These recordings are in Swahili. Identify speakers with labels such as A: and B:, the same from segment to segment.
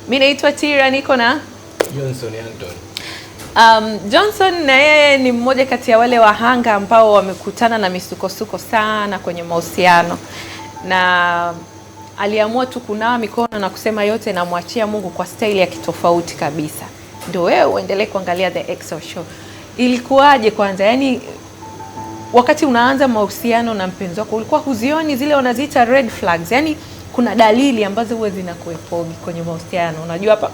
A: Mimi naitwa Tira, niko na
B: Johnson Anton.
A: Johnson na yeye ni mmoja kati ya wale wahanga ambao wamekutana na misukosuko sana kwenye mahusiano, na aliamua tu kunawa mikono na kusema yote namwachia Mungu kwa staili ya kitofauti kabisa. Ndio wewe uendelee kuangalia The XO Show. Ilikuwaje kwanza? Yaani wakati unaanza mahusiano na mpenzi wako ulikuwa huzioni zile wanaziita red flags? Yaani kuna dalili ambazo huwa zinakuepogi kwenye mahusiano. Unajua hapa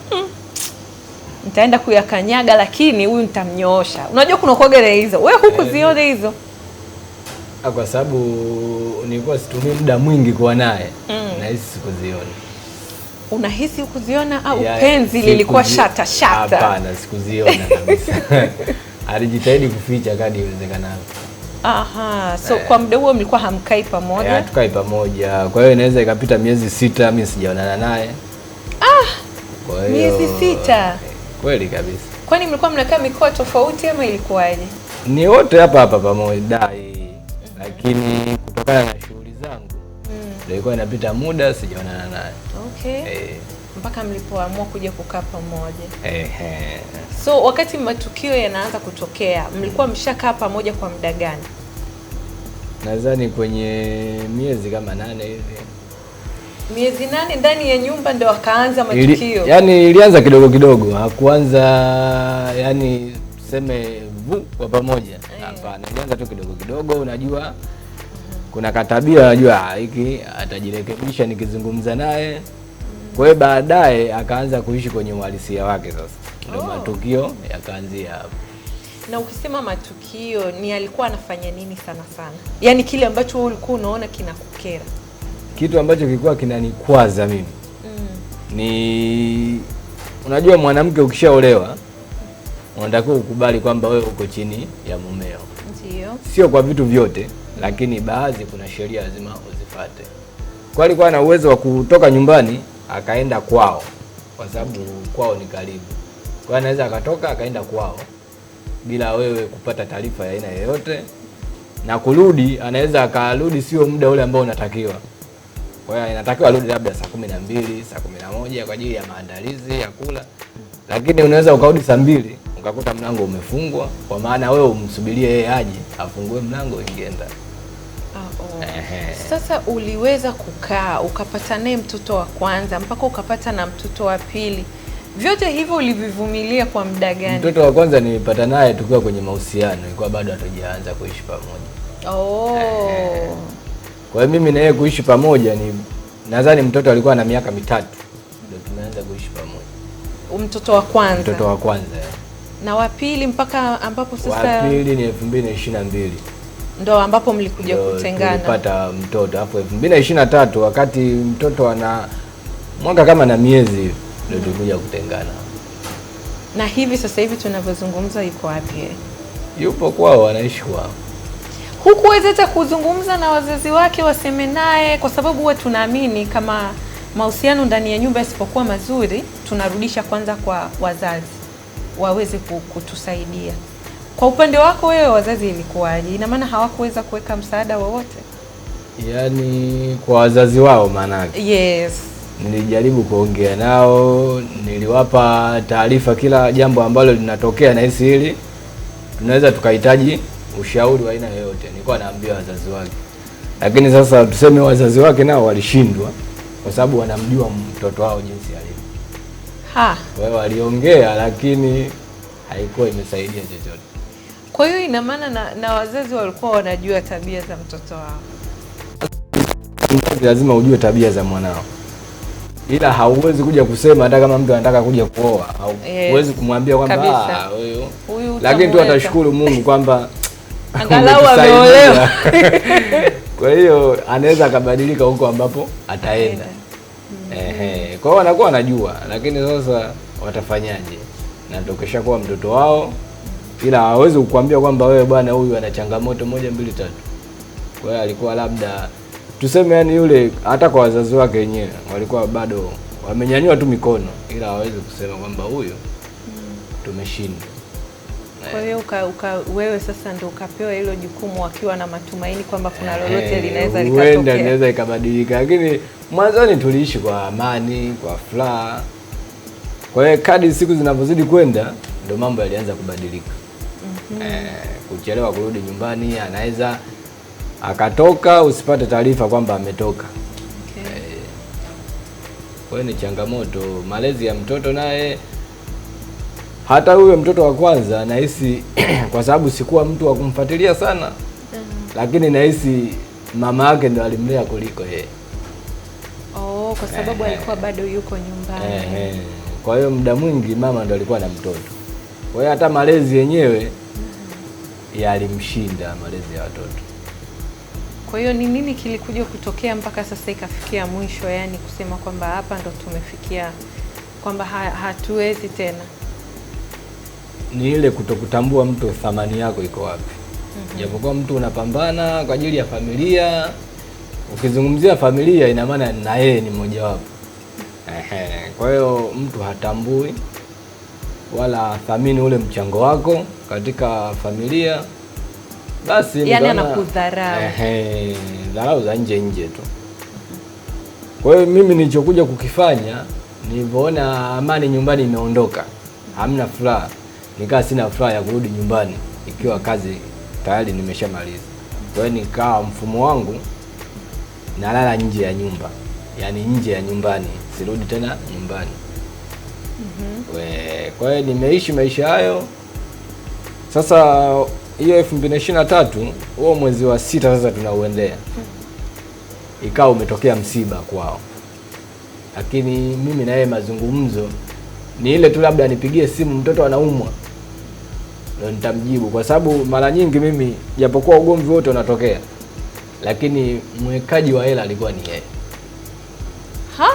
A: nitaenda kuyakanyaga lakini huyu nitamnyoosha. Unajua kuna kuwaga na hizo. Wewe hukuziona hizo?
B: Kwa sababu nilikuwa situmii muda mwingi kuwa naye. Nahisi sikuziona.
A: Unahisi hukuziona au penzi lilikuwa shata shata?
B: Hapana, sikuziona kabisa. Alijitahidi kuficha kadri iwezekanavyo.
A: Aha, so kwa muda huo mlikuwa hamkai pamoja?
B: Hatukai pamoja. Kwa hiyo inaweza ikapita miezi 6 mimi sijaonana naye. Kwa hiyo
A: miezi 6?
B: Kweli kabisa.
A: Kwani mlikuwa mnakaa mikoa tofauti ama ilikuwaje?
B: Ni wote hapa hapa pamoja. Lakini kutokana na shughuli zangu ndio ilikuwa inapita muda sijaonana naye.
A: Okay. Mpaka mlipoamua kuja kukaa pamoja. So wakati matukio yanaanza kutokea, mlikuwa mshakaa pamoja kwa muda gani?
B: Nadhani kwenye miezi kama 8 hivi.
A: Miezi 8 ndani ya nyumba ndio wakaanza matukio.
B: Yaani ilianza kidogo kidogo, hakuanza yani tuseme vu kwa pamoja. Hapana, ilianza tu kidogo kidogo. Unajua kuna katabia, unajua hiki atajirekebisha nikizungumza naye. Kwa hiyo baadaye akaanza kuishi kwenye uhalisia wake sasa. Ndio matukio yakaanzia hapo.
A: Na ukisema matukio ni alikuwa anafanya nini sana sana? Yaani kile ambacho wewe ulikuwa unaona kinakukera.
B: Kitu ambacho kilikuwa kinanikwaza mimi ni unajua mwanamke ukishaolewa unatakiwa ukubali kwamba wewe uko chini ya mumeo.
A: Ndio.
B: Sio kwa vitu vyote, lakini baadhi kuna sheria lazima uzifuate. Kwa alikuwa ana uwezo wa kutoka nyumbani akaenda kwao kwa sababu kwao ni karibu. Kwa hiyo anaweza akatoka akaenda kwao bila wewe kupata taarifa ya aina yoyote, na kurudi anaweza akarudi sio muda ule ambao unatakiwa. Kwa hiyo inatakiwa arudi labda saa 12, saa 11 kwa ajili ya maandalizi ya kula. Lakini unaweza ukarudi saa 2 ukakuta mlango umefungwa, kwa maana wewe umsubirie yeye aje afungue mlango uingie ndani.
A: Sasa uliweza kukaa ukapata naye mtoto wa kwanza mpaka ukapata na mtoto wa pili. Vyote hivyo ulivivumilia kwa muda gani?
B: Mtoto wa kwanza nilipata naye tukiwa kwenye mahusiano, ilikuwa bado hatujaanza kuishi pamoja. Kwa hiyo mimi na yeye kuishi pamoja ni nadhani mtoto alikuwa na miaka 3 ndio tumeanza kuishi pamoja.
A: Mtoto wa kwanza.
B: Mtoto wa kwanza.
A: Na wa pili mpaka ambapo sasa
B: wa pili ni 2022.
A: Ndio ambapo mlikuja kutengana.
B: Tulipata mtoto hapo 2023 wakati mtoto ana mwaka kama na miezi hivi ndio tulikuja kutengana.
A: Na hivi sasa hivi tunavyozungumza yuko wapi?
B: Yupo kwao, anaishi kwao.
A: Hukuweza hata kuzungumza na wazazi wake waseme naye, kwa sababu huwa tunaamini kama mahusiano ndani ya nyumba yasipokuwa mazuri tunarudisha kwanza kwa wazazi waweze kutusaidia. Kwa upande wako wewe wazazi ilikuwaje? Ina maana hawakuweza kuweka msaada wowote?
B: Yaani kwa wazazi wao maana yake.
A: Yes.
B: Nilijaribu kuongea nao, niliwapa taarifa kila jambo ambalo linatokea na hisi hili tunaweza tukahitaji ushauri wa aina yoyote. Nilikuwa naambia wazazi wake. Lakini sasa tuseme wazazi wake nao walishindwa kwa sababu wanamjua mtoto wao jinsi alivyo. Kwa hiyo waliongea lakini haikuwa imesaidia chochote.
A: Kwa hiyo ina maana na wazazi walikuwa wanajua tabia za mtoto wao.
B: Lazima ujue tabia za mwanao. Ila hauwezi kuja kusema hata kama mtu anataka kuja kuoa, hauwezi kumwambia kwamba huyu, lakini tu atashukuru Mungu kwamba
A: angalau ameolewa.
B: Kwa hiyo anaweza akabadilika huko ambapo ataenda. Kwa hiyo wanakuwa wanajua, lakini sasa watafanyaje? Na ndio keshakuwa mtoto wao, ila hawezi kukuambia kwamba wewe bwana huyu ana changamoto 1 2 3. Kwa hiyo alikuwa labda tuseme yani yule hata kwa wazazi wake wenyewe walikuwa bado wamenyanyua tu mikono, ila hawezi kusema kwamba huyu tumeshinda.
A: Kwa hiyo wewe sasa ndio ukapewa hilo jukumu wakiwa na matumaini kwamba kuna lolote linaweza likatokea.
B: Huenda linaweza ikabadilika, lakini mwanzoni tuliishi kwa amani, kwa furaha. Kwa hiyo kadri siku zinavyozidi kwenda ndio mambo yalianza kubadilika. Kuchelewa kurudi nyumbani, anaweza akatoka usipate taarifa kwamba ametoka.
A: Okay.
B: Kwa hiyo ni changamoto. Malezi ya mtoto naye, hata huyo mtoto wa kwanza nahisi kwa sababu sikuwa mtu wa kumfuatilia sana, lakini nahisi mama yake ndo alimlea kuliko yeye.
A: Oh, kwa sababu alikuwa bado yuko nyumbani.
B: Kwa hiyo muda mwingi mama ndo alikuwa na mtoto. Kwa hiyo hata malezi yenyewe yalimshinda malezi ya watoto.
A: Kwa hiyo ni nini kilikuja kutokea mpaka sasa ikafikia mwisho, yani kusema kwamba hapa ndo tumefikia kwamba hatuwezi tena?
B: Ni ile kutokutambua mtu thamani yako iko wapi. Japokuwa mtu unapambana kwa ajili ya familia, ukizungumzia familia ina maana na yeye ni mmoja wapo. Kwa hiyo mtu hatambui wala thamini ule mchango wako katika familia. Basi
A: yani anakudharau.
B: Dharau za nje nje tu. Kwa hiyo mimi nilichokuja kukifanya, nilipoona amani nyumbani imeondoka, hamna furaha, nikawa sina furaha ya kurudi nyumbani ikiwa kazi tayari nimeshamaliza. Kwa hiyo nikawa mfumo wangu nalala nje ya nyumba, yani nje ya nyumbani, sirudi tena nyumbani. Kwa hiyo nimeishi maisha hayo. Sasa hiyo 2023 huo mwezi wa 6 sasa tunauendea, ikawa umetokea msiba kwao. Lakini mimi na yeye mazungumzo ni ile tu, labda nipigie simu mtoto anaumwa ndio nitamjibu, kwa sababu mara nyingi mimi japokuwa ugomvi wote unatokea, lakini mwekaji wa hela alikuwa ni yeye.
A: Ha?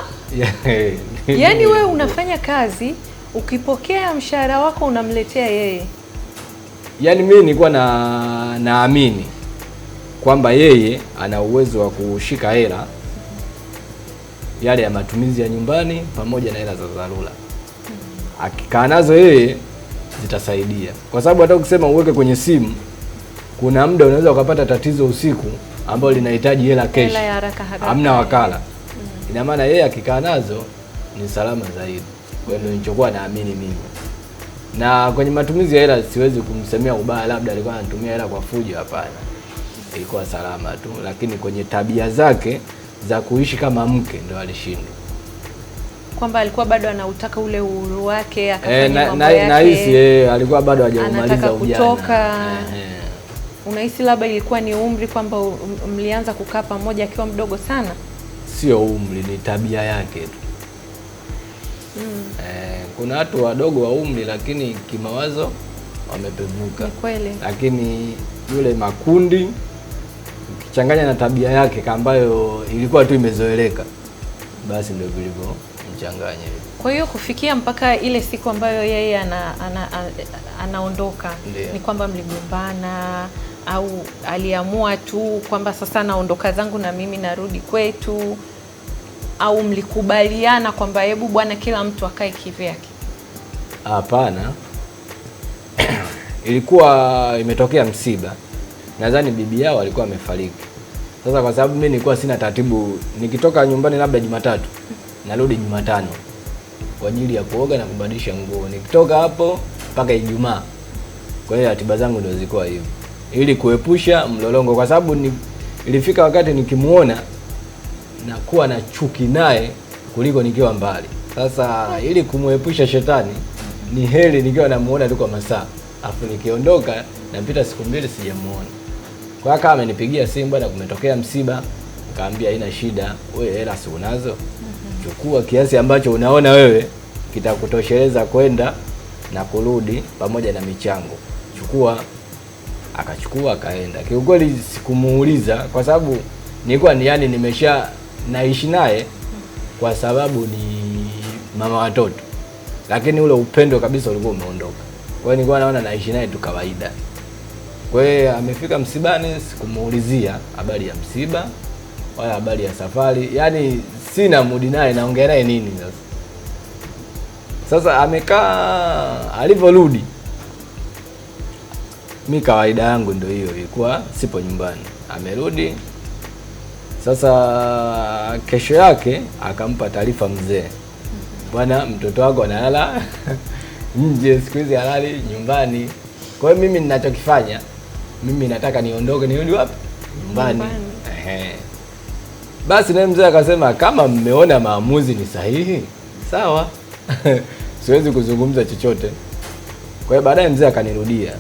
A: Yaani wewe unafanya kazi, ukipokea mshahara wako unamletea yeye.
B: Yaani mimi nilikuwa naamini kwamba yeye ana uwezo wa kushika hela yale ya matumizi ya nyumbani pamoja na hela za dharura. Akikaa nazo yeye zitasaidia. Kwa sababu hata ukisema uweke kwenye simu, kuna muda unaweza ukapata tatizo usiku ambalo linahitaji hela kesho.
A: Hela ya haraka haraka.
B: Hamna wakala. Ina maana yeye akikaa nazo ni salama zaidi. Kwa hiyo nilichokuwa naamini mimi. Na kwenye matumizi ya hela siwezi kumsemea ubaya, labda alikuwa anatumia hela kwa fujo, hapana. Ilikuwa salama tu, lakini kwenye tabia zake za kuishi kama mke ndo alishindwa.
A: Kwamba alikuwa bado anautaka ule uhuru wake, akafanya mambo yake.
B: Na hisi alikuwa bado hajaumaliza ujana.
A: Kutoka. Unahisi labda ilikuwa ni umri kwamba mlianza kukaa pamoja akiwa mdogo sana?
B: Sio umri, ni tabia yake tu. Kuna watu wadogo wa umri lakini kimawazo wamepevuka.
A: Ni kweli.
B: Lakini yule makundi ukichanganya na tabia yake ambayo ilikuwa tu imezoeleka, basi ndio vilivyo mchanganya.
A: Kwa hiyo kufikia mpaka ile siku ambayo yeye anaondoka, ni kwamba mligombana au aliamua tu kwamba sasa naondoka zangu na mimi narudi kwetu, au mlikubaliana kwamba hebu bwana kila mtu akae kivyake?
B: Hapana. Ilikuwa imetokea msiba. Nadhani bibi yao alikuwa amefariki. Sasa kwa sababu mimi nilikuwa sina taratibu, nikitoka nyumbani labda Jumatatu narudi Jumatano kwa ajili ya kuoga na kubadilisha nguo. Nikitoka hapo mpaka Ijumaa. Kwa hiyo ratiba zangu ndio zilikuwa hivyo, ili kuepusha mlolongo, kwa sababu ilifika wakati nikimuona na kuwa na chuki naye kuliko nikiwa mbali. Sasa ili kumuepusha shetani ni heri nikiwa namuona tu kwa masaa, afu nikiondoka napita siku mbili sijamuona. Kwa hiyo kama amenipigia simu bwana kumetokea msiba, nikamwambia haina shida, wewe hela si unazo? Chukua kiasi ambacho unaona wewe kitakutosheleza kwenda na kurudi pamoja na michango. Chukua. Akachukua akaenda. Kiukweli sikumuuliza kwa sababu nilikuwa ni yani nimesha naishi naye kwa sababu ni mama watoto. Lakini ule upendo kabisa ulikuwa umeondoka. Kwa hiyo nilikuwa naona naishi naye tu kawaida. Kwa hiyo amefika msibani sikumuulizia habari ya msiba wala habari ya safari. Yaani sina mudi naye, naongea naye nini sasa? Sasa amekaa, alivorudi mi kawaida yangu ndio hiyo, ilikuwa sipo nyumbani. Amerudi sasa kesho yake akampa taarifa mzee. Bwana, mtoto wako analala nje, siku hizi halali nyumbani. Kwa hiyo mimi ninachokifanya, mimi nataka niondoke, nirudi wapi? Nyumbani. Ehe. Basi naye mzee akasema kama mmeona maamuzi ni sahihi, sawa. Siwezi kuzungumza chochote. Kwa hiyo baadaye mzee akanirudia,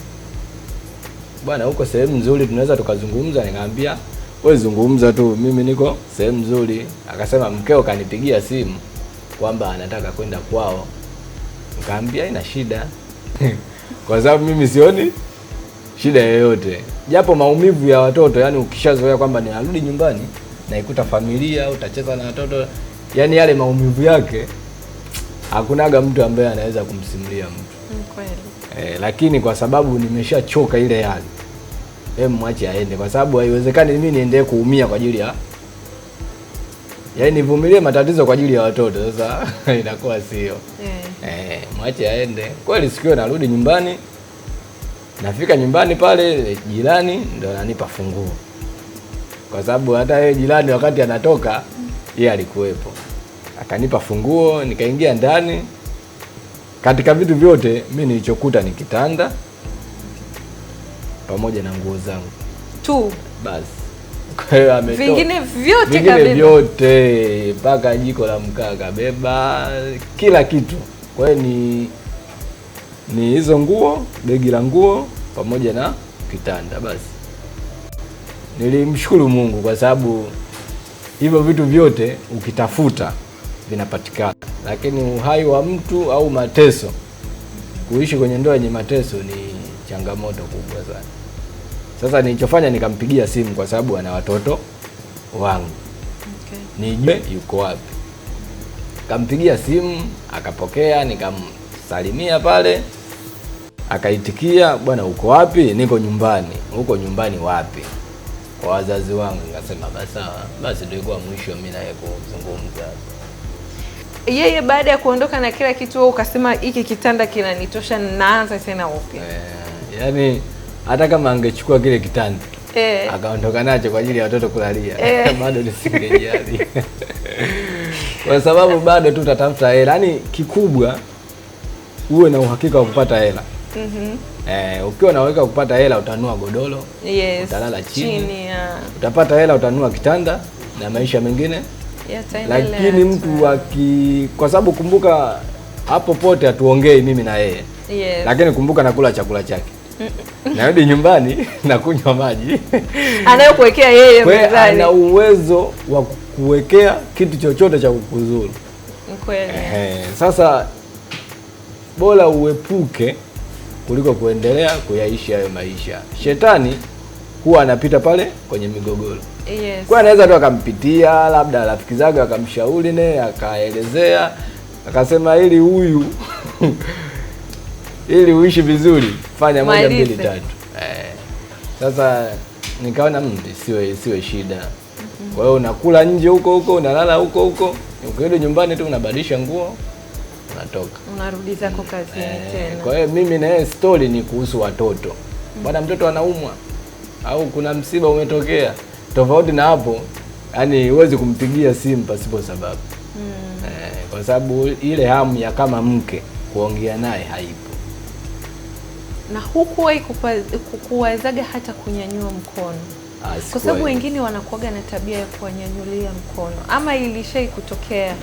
B: bwana, huko sehemu nzuri tunaweza tukazungumza. Nikamwambia wewe zungumza tu, mimi niko sehemu nzuri. Akasema mkeo kanipigia simu kwamba anataka kwenda kwao. Nikamwambia haina shida. Kwa sababu mimi sioni shida yoyote, japo maumivu ya watoto, yani ukishazoea kwamba ninarudi nyumbani naikuta familia, utacheza na watoto, yani yale maumivu yake hakunaga mtu ambaye anaweza kumsimulia mtu.
A: Kweli.
B: Lakini kwa sababu nimeshachoka ile hali, mwache aende, kwa sababu haiwezekani mimi niendelee kuumia kwa ajili ya, yaani nivumilie matatizo kwa ajili ya watoto. Sasa inakuwa sio. Mwache aende. Kweli siku hiyo narudi nyumbani, nafika nyumbani pale jirani ndo ananipa funguo, kwa sababu hata yeye jirani wakati anatoka yeye alikuwepo. Akanipa funguo, nikaingia ndani. Katika vitu vyote mimi nilichokuta ni kitanda pamoja na nguo zangu
A: tu.
B: Basi. Kwa hiyo ametoa
A: vingine vyote,
B: vingine
A: kabeba
B: vyote, mpaka jiko la mkaa kabeba, kila kitu. Kwa hiyo ni hizo nguo, begi la nguo pamoja na kitanda basi. Nilimshukuru Mungu kwa sababu hivyo vitu vyote ukitafuta vinapatikana, lakini uhai wa mtu au mateso, kuishi kwenye ndoa yenye mateso ni changamoto kubwa sana. Sasa nilichofanya nikampigia simu kwa sababu ana watoto wangu.
A: Okay.
B: Nijue yuko wapi. Nikampigia simu, akapokea, nikamsalimia pale. Akaitikia, bwana uko wapi? Niko nyumbani. Uko nyumbani wapi? Kwa wazazi wangu. Nikasema basi sawa. Basi ndio ilikuwa mwisho mimi naye kuzungumza.
A: Yeye baada ya kuondoka na kila kitu, wewe ukasema hiki kitanda kinanitosha, naanza tena upya.
B: Yaani hata kama angechukua kile kitanda akaondoka nacho kwa ajili ya watoto kulalia, bado nisingejali. Kwa sababu bado tu utatafuta hela. Yaani kikubwa uwe na uhakika wa kupata hela. Ukiwa na uhakika wa kupata hela utanunua godoro, utalala chini, utapata hela utanunua kitanda na maisha mengine
A: yataendelea.
B: Lakini mtu kwa sababu kumbuka hapo pote hatuongei mimi na yeye. Lakini kumbuka nakula chakula chake. Narudi nyumbani na kunywa maji.
A: Anayokuwekea yeye mezani.
B: Ana uwezo wa kukuwekea kitu chochote cha kukuzuru.
A: Kweli.
B: Sasa bora uepuke kuliko kuendelea kuyaishi hayo maisha. Shetani huwa anapita pale kwenye migogoro. Kwa anaweza tu akampitia, labda rafiki zake akamshauri naye akaelezea, akasema ili huyu ili uishi vizuri fanya moja mbili tatu. Sasa nikaona siwe shida. Kwa hiyo unakula nje huko huko, unalala huko huko, ukirudi nyumbani tu unabadilisha nguo, unatoka.
A: Unarudi zako kazini tena.
B: Kwa hiyo mimi na yeye story ni kuhusu watoto. Bwana mtoto anaumwa au kuna msiba umetokea. Tofauti na hapo, yani huwezi kumpigia simu pasipo sababu. Kwa sababu ile hamu ya kama mke kuongea naye haipo.
A: Na hukuwahi kuwazaga hata kunyanyua mkono? Kwa sababu wengine wanakuaga na tabia ya kuwanyanyulia mkono. Ama ilishai kutokea?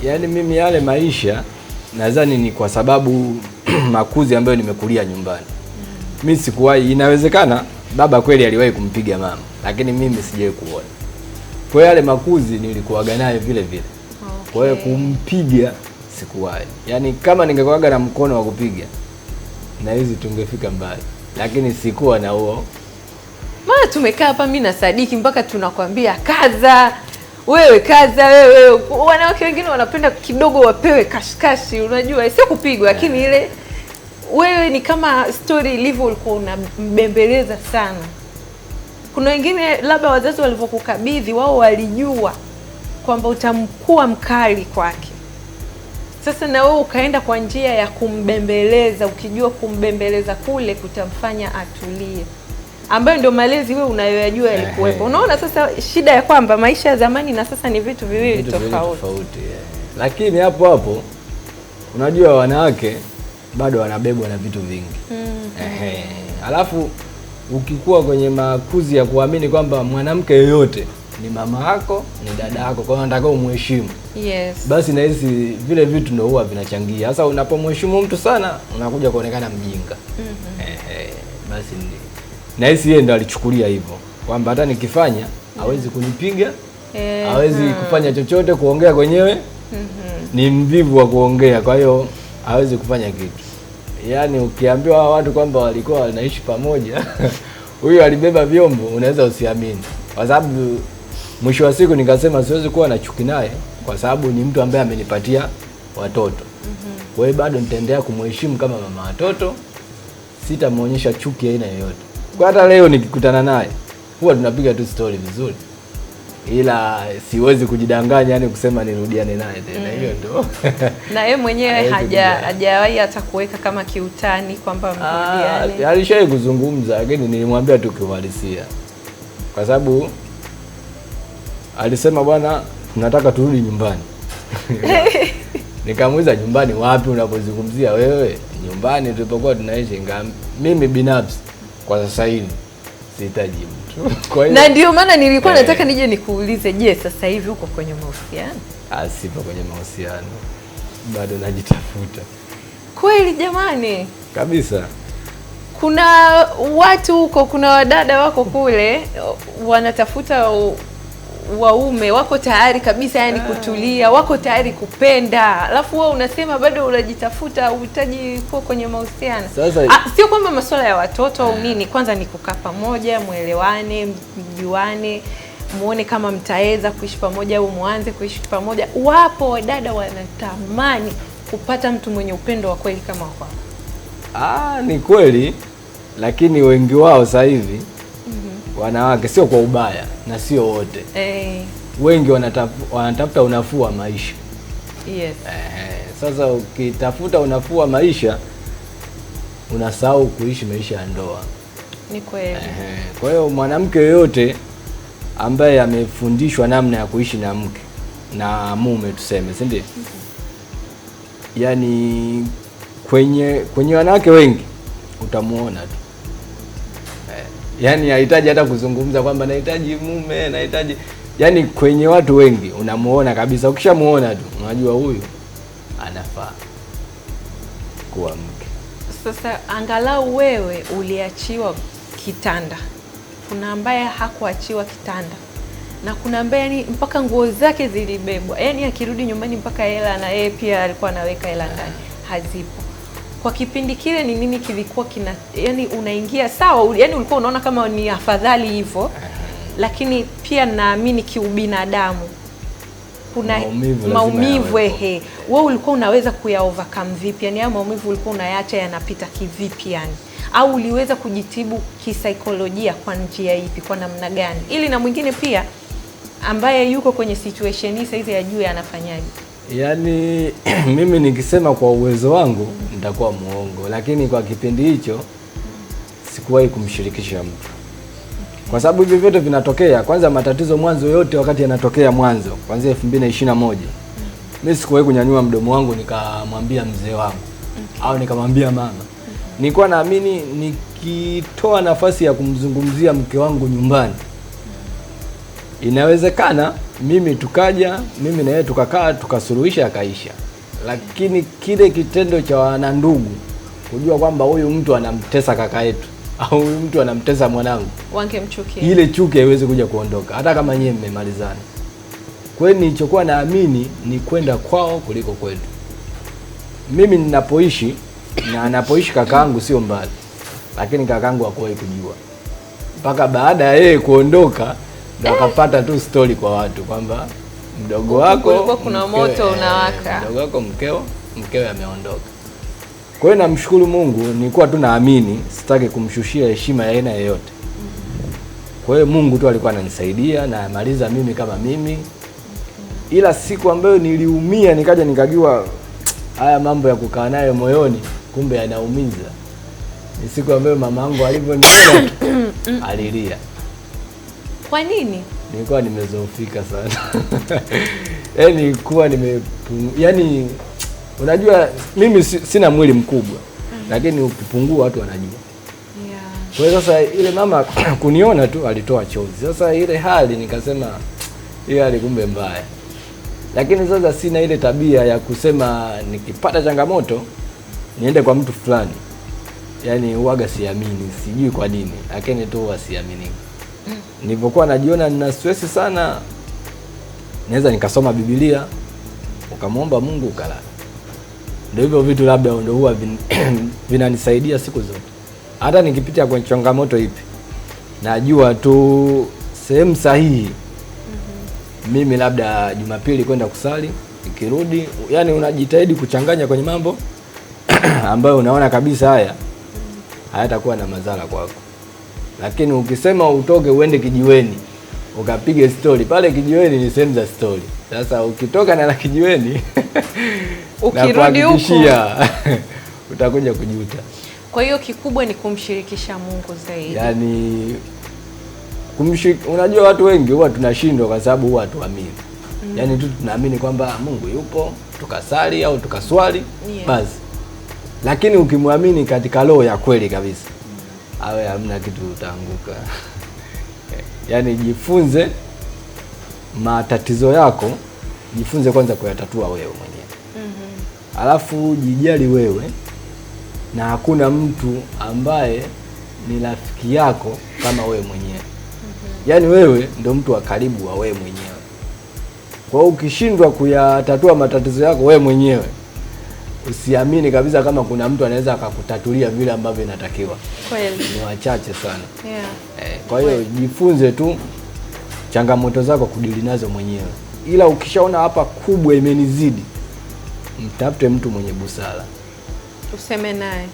B: Yaani mimi yale maisha nadhani ni kwa sababu makuzi ambayo nimekulia nyumbani. Mimi sikuwahi, inawezekana baba kweli aliwahi kumpiga mama, lakini mimi sijawahi kuona. Kwa yale makuzi nilikuwaga nayo vile vile. Kwa hiyo kumpiga sikuwahi. Yaani kama ningekuwaga na mkono wa kupiga na hizi tungefika mbali, lakini sikuwa na huo.
A: Maana tumekaa hapa mimi na Sadiki mpaka tunakwambia kaza wewe, kaza wewe. Wanawake wengine wanapenda kidogo wapewe kashikashi, unajua sio kupigwa, lakini ile wewe ni kama story ilivyo ulikuwa unambembeleza sana. Kuna wengine labda wazazi walivyokukabidhi wao walijua kwamba utamkuwa mkali kwake. Sasa na wewe ukaenda kwa njia ya kumbembeleza, ukijua kumbembeleza kule kutamfanya atulie, ambayo ndio malezi wewe unayoyajua yalikuwepo. Unaona sasa shida ya kwamba maisha ya zamani na sasa ni vitu viwili tofauti.
B: Lakini hapo hapo Unajua wanawake bado wanabebwa na vitu vingi. Ehe. Alafu ukikuwa kwenye makuzi ya kuamini kwamba mwanamke yoyote ni mama yako, ni dada yako, kwa hiyo unataka umheshimu.
A: Yes.
B: Basi nahisi vile vitu ndio huwa vinachangia. Sasa unapomheshimu mtu sana, unakuja kuonekana mjinga. Ehe, basi nahisi yeye ndo alichukulia hivyo kwamba hata nikifanya hawezi kunipiga, hawezi kufanya chochote, kuongea kwenyewe ni mvivu wa kuongea, kwa hiyo hawezi kufanya kitu. Yaani ukiambiwa hawa watu kwamba walikuwa wanaishi pamoja, huyu alibeba vyombo, unaweza usiamini, kwa sababu mwisho wa siku nikasema siwezi kuwa na chuki naye kwa sababu ni mtu ambaye amenipatia watoto. Kwa hiyo bado nitaendelea kumheshimu kama mama watoto, sitamuonyesha chuki aina yoyote. Kwa hata leo nikikutana naye huwa tunapiga tu story vizuri, ila siwezi kujidanganya yani kusema nirudiane naye tena. Hiyo ndo
A: Na yeye mwenyewe
B: hawezi kujali.
A: Hajawahi hata kuweka kama kiutani kwamba mrudiane.
B: Alishawahi kuzungumza, lakini nilimwambia tu kiuhalisia, kwa sababu alisema bwana, tunataka turudi nyumbani. Nikamuuliza nyumbani wapi unapozungumzia wewe? Nyumbani tulipokuwa tunaishi. Mimi binafsi kwa sasa hivi sihitaji mtu. Kwa hiyo
A: Na ndio maana nilikuwa nataka nije nikuulize, je, sasa hivi uko kwenye mahusiano?
B: Sipo kwenye mahusiano, bado najitafuta.
A: Kweli jamani?
B: Kabisa.
A: Kuna watu huko, kuna wadada wako kule wanatafuta waume, wako tayari kabisa yani kutulia, wako tayari kupenda. Alafu wewe unasema bado unajitafuta, uhitaji kuwa kwenye mahusiano.
B: Sasa
A: Sio kwamba masuala ya watoto au nini, kwanza ni kukaa pamoja, muelewane, mjuane, muone kama mtaweza kuishi pamoja au muanze kuishi pamoja. Wapo wadada wanatamani kupata mtu mwenye upendo wa kweli kama kwako.
B: Ni kweli, lakini wengi wao sasa hivi wanawake, sio kwa ubaya na sio wote, wengi wanatafuta unafuu wa maisha.
A: Yes.
B: Sasa ukitafuta unafuu wa maisha unasahau kuishi maisha ya ndoa.
A: Ni kweli.
B: Kwa hiyo mwanamke yoyote ambaye amefundishwa namna ya kuishi na mke na mume tuseme, si ndio? Yaani kwenye wanawake wengi utamuona tu. Yaani hahitaji hata kuzungumza kwamba nahitaji mume, nahitaji, yaani kwenye watu wengi unamuona kabisa. Ukishamuona tu unajua huyu anafaa kuwa mke.
A: Sasa angalau wewe uliachiwa kitanda. Kuna ambaye hakuachiwa kitanda. Na kuna ambaye yani mpaka nguo zake zilibebwa. Yaani akirudi nyumbani mpaka hela, na yeye pia alikuwa anaweka hela ndani, hazipo. Kwa kipindi kile ni nini kilikuwa kina, yani unaingia sawa, yani ulikuwa unaona kama ni afadhali hivyo, lakini pia naamini kiubinadamu kuna
B: maumivu,
A: ehe. Wewe ulikuwa unaweza kuya overcome vipi? Yani hayo maumivu ulikuwa unayaacha yanapita kivipi yani? Au uliweza kujitibu kisaikolojia kwa njia ipi, kwa namna gani? Ili na mwingine pia ambaye yuko kwenye situation hii saizi ajue anafanyaje.
B: Yaani mimi nikisema kwa uwezo wangu nitakuwa muongo, lakini kwa kipindi hicho sikuwahi kumshirikisha mtu. Kwa sababu hivi vyote vinatokea, kwanza matatizo mwanzo yote wakati yanatokea mwanzo, kuanzia 2021. Mimi sikuwahi kunyanyua mdomo wangu nikamwambia mzee wangu au nikamwambia mama. Nilikuwa naamini nikitoa nafasi ya kumzungumzia mke wangu nyumbani, inawezekana mimi tukaja, mimi na yeye tukakaa tukasuluhisha akaisha. Lakini kile kitendo cha wanandugu kujua kwamba huyu mtu anamtesa kaka yetu au huyu mtu anamtesa mwanangu,
A: wangemchukia.
B: Ile chuki haiwezi kuja kuondoka hata kama nyie mmemalizana. Kwa hiyo nilichokuwa naamini ni kwenda kwao kuliko kwetu. Mimi ninapoishi na anapoishi kakaangu sio mbali, lakini kakaangu hakuwahi kujua mpaka baada ya yeye kuondoka ndo akapata tu story kwa watu kwamba mdogo wako
A: kulikuwa kuna moto unawaka,
B: mdogo wako mkewe ameondoka. Kwa hiyo namshukuru Mungu, nilikuwa tu naamini, sitaki kumshushia heshima ya aina yoyote. Kwa hiyo Mungu tu alikuwa ananisaidia na amaliza mimi kama mimi. Ila siku ambayo niliumia nikaja nikajua haya mambo ya kukaa nayo moyoni kumbe yanaumiza, ni siku ambayo mamangu alivyoniona alilia.
A: Kwa nini?
B: Nilikuwa nimezoofika sana. Yaani nilikuwa yaani Unajua mimi sina mwili mkubwa, lakini ukipungua watu wanajua. Kwa hiyo sasa ile mama kuniona tu alitoa chozi. Sasa ile hali nikasema ile hali kumbe mbaya. Lakini sasa sina ile tabia ya kusema nikipata changamoto niende kwa mtu fulani. Yaani huaga siamini, sijui kwa nini, lakini tu huwa siamini. Nilipokuwa najiona nina stress sana, naweza nikasoma Biblia, ukamwomba Mungu ukalala. Ndio hivyo vitu labda ndio huwa vinanisaidia siku zote. Hata nikipitia kwenye changamoto ipi, najua tu sehemu sahihi. Mimi labda Jumapili kwenda kusali, nikirudi, yani unajitahidi kuchanganya kwenye mambo ambayo unaona kabisa haya hayatakuwa na madhara kwako. Lakini ukisema utoke uende kijiweni ukapige story, pale kijiweni ni sehemu za story. Sasa ukitoka na la kijiweni
A: ukirudi huko
B: utakuja kujuta.
A: Kwa hiyo kikubwa ni kumshirikisha Mungu zaidi.
B: Yaani unajua watu wengi huwa tunashindwa kwa sababu huwa hatuamini. Yaani tu tunaamini kwamba Mungu yupo, tukasali au tukaswali, basi. Lakini ukimwamini katika roho ya kweli kabisa, awe hamna kitu utaanguka. Yaani jifunze matatizo yako, jifunze kwanza kuyatatua wewe mwenyewe. Alafu jijali wewe, na hakuna mtu ambaye ni rafiki yako kama wewe mwenyewe. Yaani wewe ndio mtu wa karibu wa wewe mwenyewe. Kwa hiyo ukishindwa kuyatatua matatizo yako wewe mwenyewe, usiamini kabisa kama kuna mtu anaweza akakutatulia vile ambavyo inatakiwa.
A: Kweli.
B: Ni wachache sana. Kwa hiyo jifunze tu changamoto zako kudili nazo mwenyewe. Ila ukishaona hapa kubwa imenizidi, mtafute mtu mwenye busara.
A: Useme naye.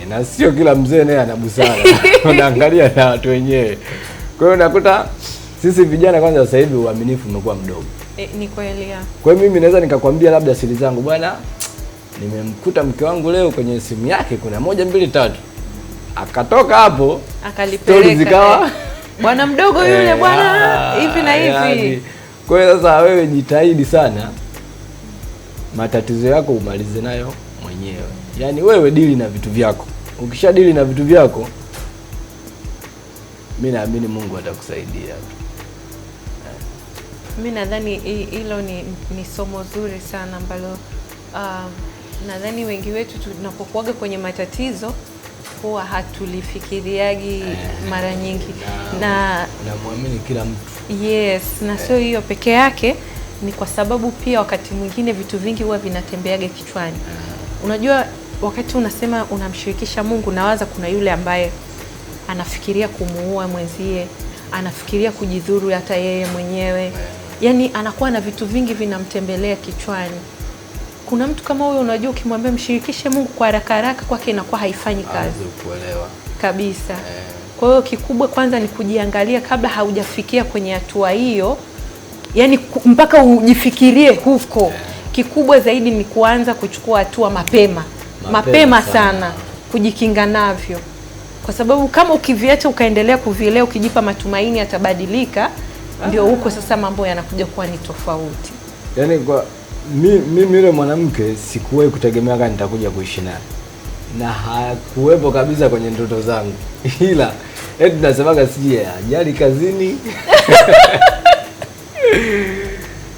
B: Na sio kila mzee naye ana busara. Unaangalia na watu wenyewe. Kwa hiyo unakuta sisi vijana kwanza sasa hivi uaminifu umekuwa mdogo.
A: Ni kweli.
B: Kwa hiyo mimi naweza nikakwambia labda siri zangu, bwana nimemkuta mke wangu leo kwenye simu yake kuna 1 2 3. Akatoka hapo
A: akalipeleka zikawa bwana mdogo yule bwana hivi na hivi.
B: Yani, kwa hiyo sasa wewe jitahidi sana matatizo yako umalize nayo mwenyewe. Yaani wewe dili na vitu vyako. Ukishadili na vitu vyako, mimi naamini Mungu atakusaidia.
A: Mimi nadhani hilo ni somo zuri sana ambalo nadhani wengi wetu tunapokuaga kwenye matatizo huwa hatulifikiriagi mara nyingi. Na
B: muamini kila mtu.
A: Yes, na sio hiyo peke yake, ni kwa sababu pia wakati mwingine vitu vingi huwa vinatembeaga kichwani. Unajua wakati unasema unamshirikisha Mungu, nawaza kuna yule ambaye anafikiria kumuua mwenzie, anafikiria kujidhuru hata yeye mwenyewe. Yaani anakuwa na vitu vingi vinamtembelea kichwani. Kuna mtu kama huyo, unajua ukimwambia mshirikishe Mungu kwa haraka haraka kwake inakuwa haifanyi kazi.
B: Kuelewa.
A: Kabisa. Kwa hiyo kikubwa kwanza ni kujiangalia kabla haujafikia kwenye hatua hiyo. Yaani mpaka ujifikirie huko. Kikubwa zaidi ni kuanza kuchukua hatua mapema. Mapema sana kujikinga navyo. Kwa sababu kama ukiviacha ukaendelea kuvilea ukijipa matumaini atabadilika, ndio huko sasa mambo yanakuja kuwa ni tofauti.
B: Yaani kwa mimi yule mwanamke sikuwahi kutegemea kama nitakuja kuishi naye. Na hakuwepo kabisa kwenye ndoto zangu. Ila eti nasemaga sije ajali kazini.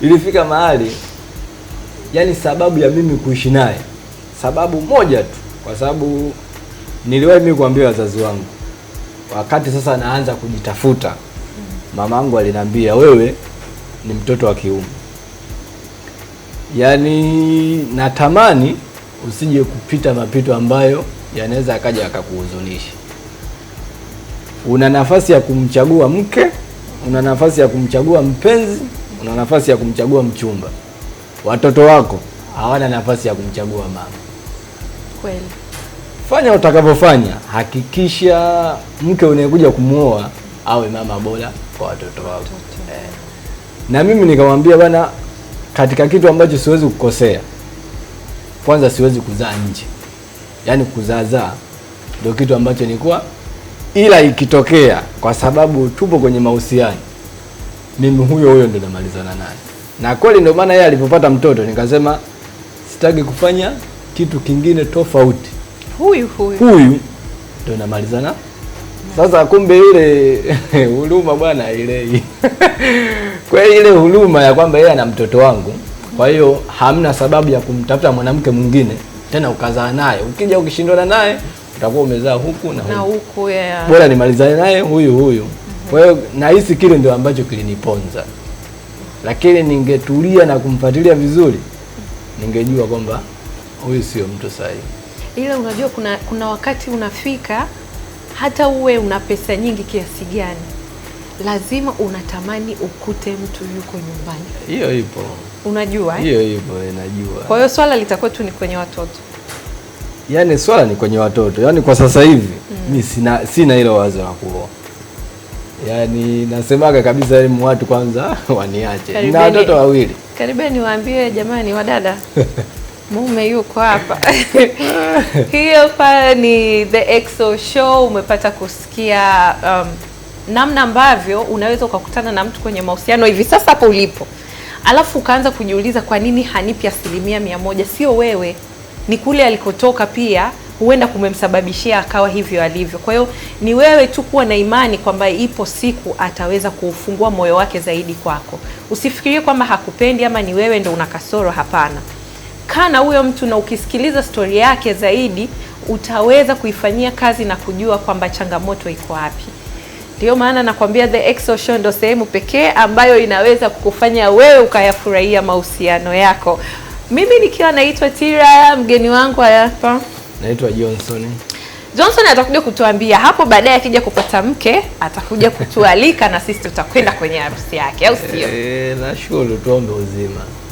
B: Ilifika mahali, yani sababu ya mimi kuishi naye, sababu moja tu, kwa sababu niliwahi mimi kuambia wazazi wangu wakati sasa naanza kujitafuta, mamangu aliniambia wewe ni mtoto wa kiume, yani natamani usije kupita mapito ambayo yanaweza akaja akakuhuzunisha. Una nafasi ya kumchagua mke, una nafasi ya kumchagua mpenzi, una nafasi ya kumchagua mchumba. Watoto wako hawana nafasi ya kumchagua mama.
A: Kweli.
B: Fanya utakavyofanya, hakikisha mke unayekuja kumuoa awe mama bora kwa watoto wako. Na mimi nikamwambia bwana, katika kitu ambacho siwezi kukosea, kwanza siwezi kuzaa nje. Yaani kuzaazaa ndio kitu ambacho nilikuwa, ila ikitokea kwa sababu tupo kwenye mahusiano, mimi huyo huyo ndo namalizana naye. Na kweli ndio maana yeye alipopata mtoto nikasema Sitaki kufanya kitu kingine tofauti.
A: Huyu huyu
B: Huyu ndio namalizana. Sasa kumbe ile huruma bwana ile. Kwa hiyo ile huruma ya kwamba yeye ana mtoto wangu, kwa hiyo hamna sababu ya kumtafuta mwanamke mwingine tena ukazaa naye. Ukija ukishindana naye utakuwa umezaa huku na
A: na
B: huku.
A: huku, yeah.
B: Bora nimalizane naye huyu huyu. Kwa hiyo nahisi kile ndio ambacho kiliniponza, lakini ningetulia na kumfuatilia vizuri, ningejua kwamba huyu sio mtu sahihi.
A: Ila unajua kuna wakati unafika hata uwe una pesa nyingi kiasi gani, lazima unatamani ukute mtu yuko nyumbani,
B: Hiyo ipo,
A: unajua eh?
B: hiyo ipo, najua.
A: Kwa hiyo swala litakuwa tu ni kwenye watoto.
B: Yaani swala ni kwenye watoto, yaani kwa sasa hivi mi sina hilo wazo la kuoa. Yaani nasemaga kabisa, yaani watu kwanza waniache na
A: Karibeni.
B: watoto wawili.
A: Karibia niwaambie jamani, wadada, mume yuko hapa. Hiyo pale ni The Exo Show. Umepata kusikia namna ambavyo unaweza ukakutana na mtu kwenye mahusiano hivi sasa hapo ulipo, alafu ukaanza kujiuliza kwa nini hanipi 100%. Sio wewe, ni kule alikotoka pia huenda kumemsababishia akawa hivyo alivyo. Kwa hiyo ni wewe tu kuwa na imani kwamba ipo siku ataweza kuufungua moyo wake zaidi kwako. Usifikirie kwamba hakupendi ama ni wewe ndo una kasoro. Hapana, kaa na huyo mtu na ukisikiliza stori yake zaidi utaweza kuifanyia kazi na kujua kwamba changamoto iko wapi. Ndio maana nakwambia The Exo Show ndo sehemu pekee ambayo inaweza kukufanya wewe ukayafurahia mahusiano yako. Mimi nikiwa naitwa Tira, mgeni wangu hapa
B: Naitwa Johnson.
A: Johnson atakuja kutuambia hapo baadaye, akija kupata mke atakuja kutualika na sisi tutakwenda kwenye harusi yake, au sio?
B: Nashukuru, tuombe uzima.